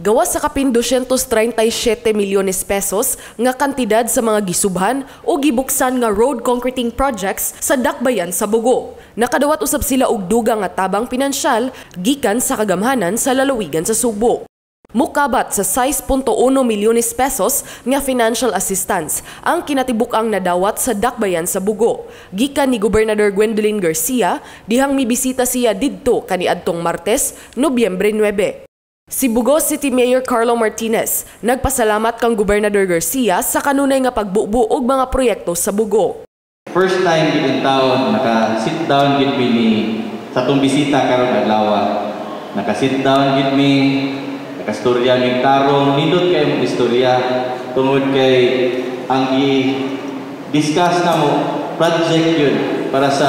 Gawas sa kapin 237 milyones pesos nga kantidad sa mga gisubhan o gibuksan nga road concreting projects sa dakbayan sa Bogo. Nakadawat usab sila og dugang nga tabang pinansyal gikan sa kagamhanan sa lalawigan sa Sugbo. Mukabat sa 6.1 milyones pesos nga financial assistance ang kinatibuk-ang nadawat sa dakbayan sa Bogo gikan ni Gobernador Gwendolyn Garcia dihang mibisita siya didto kaniadtong Martes, Nobyembre 9. Si Bogo City Mayor Carlo Martinez nagpasalamat kang Gobernador Garcia sa kanunay nga pagbubo og mga proyekto sa Bogo. First time gid in town naka sit down gid mi ni sa atong bisita karong adlaw. Naka sit down gid mi, nakastorya mig tarong, nindot kay mo istorya tungod kay ang i-discuss na mo project yun para sa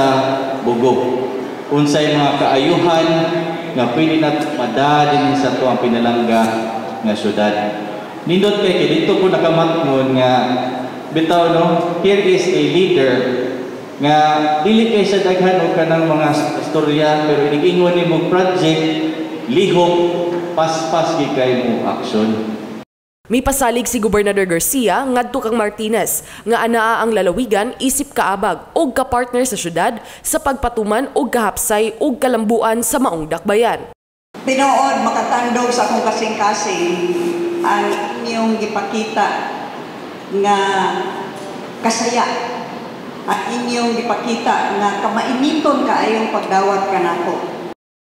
Bogo. Unsay mga kaayuhan nga pwede na mada din sa tuang pinalangga nga syudad. Nindot kay kay dito ko nakamatngon nga bitaw no, here is a leader nga dili kay sa daghan og kanang mga istorya pero inig-ingon nimo project lihok paspas gi kay mo action. Mipasalig si Gobernador Garcia ngadto kang Martinez nga anaa ang lalawigan isip kaabag og kapartner sa syudad sa pagpatuman og kahapsay og kalambuan sa maong dakbayan. Tinuod makatandog sa akong kasing-kasing ang inyong gipakita nga kasaya, ang inyong gipakita nga kamainiton kaayong pagdawat kanako.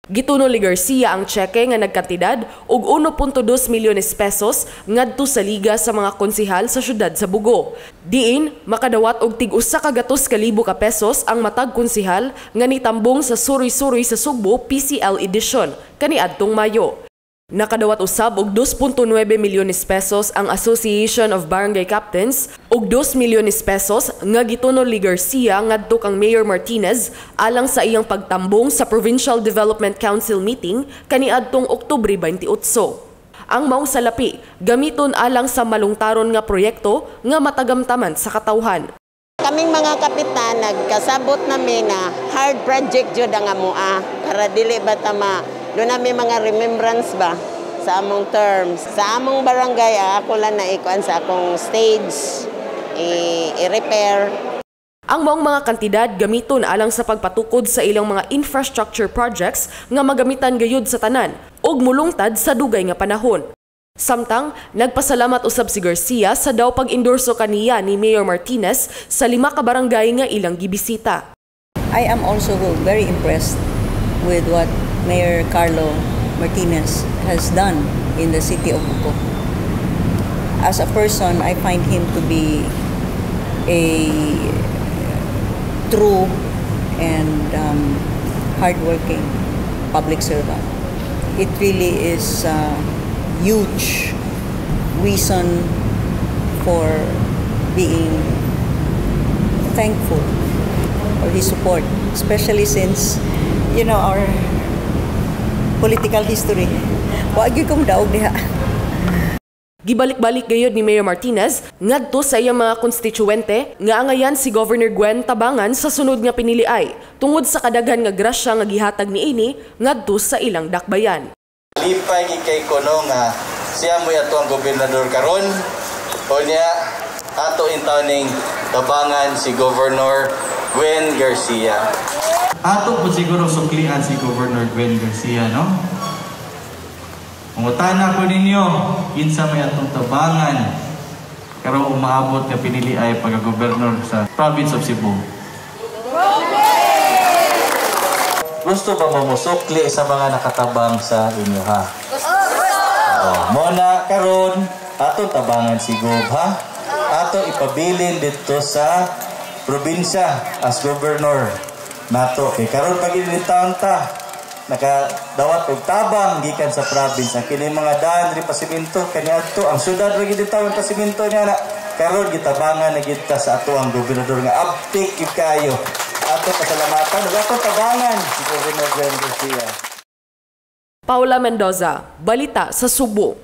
Gituno ni Garcia ang tseke nga nagkantidad og 1.2 milyones pesos ngadto sa liga sa mga konsehal sa syudad sa Bogo. Diin makadawat og tig 100,000 ka pesos ang matag konsehal nga nitambong sa Suroy-suroy sa Sugbo PCL edition kaniadtong Mayo. Nakadawat usab og 2.9 milyones pesos ang Association of Barangay Captains ug 2 milyones pesos nga gitunol ni Garcia ngadto kang Mayor Martinez alang sa iyang pagtambong sa Provincial Development Council meeting kaniadtong Oktubre 28. Ang maong salapi gamiton alang sa malungtaron nga proyekto nga matagamtaman sa katawhan. Kaming mga kapitan nagkasabot nami na hard project jud ang amoa para dili ba tama doon namin mga remembrance ba sa among terms. Sa among barangay, ako lang na ikuan sa akong stage, i-repair. Ang maong mga kantidad gamiton alang sa pagpatukod sa ilang mga infrastructure projects nga magamitan gayud sa tanan ug mulungtad sa dugay nga panahon. Samtang, nagpasalamat usab si Garcia sa daw pag-endorso kaniya ni Mayor Martinez sa 5 ka barangay nga ilang gibisita. I am also very impressed with what Mayor Carlo Martinez has done in the city of Bogo. As a person, I find him to be a true and hardworking public servant. It really is a huge reason for being thankful for his support, especially since, you know, our political history. Wa gyud kong daog diha. Gibalik-balik gayud ni Mayor Martinez ngadto sa iyang mga konstituente nga angayan si Governor Gwen tabangan sa sunod nga piniliay tungod sa kadaghan nga grasya nga gihatag niini ngadto sa ilang dakbayan. Lipay gid kay ko no nga siya mo'y ato ang gobernador karon. Unya ato intawon ning tabangan si Governor Gwen Garcia. Ato po siguro suklian si Governor Gwen Garcia, no? Mangutana ko ninyo, kinsa may atong tabangan karong umaabot nga pinili ay pagka-gobernador sa province of Cebu. Gusto ba mo mosukli sa mga nakatabang sa inyo, ha? Oh, mo na karon ato tabangan si Gob, ha? Ato ipabilin dito sa probinsya as governor nato. Kay karon pag taon ta nakadawat og tabang gikan sa province ang kini mga daan diri pasiminto kaniadto ang syudad ra gid taon pasiminto niya na karon gitabangan na gid ta sa ato ang gobernador nga abtik gid kayo. Ato pasalamatan ug ato tabangan si Governor Gwen Garcia. Paula Mendoza, Balita sa Sugbo.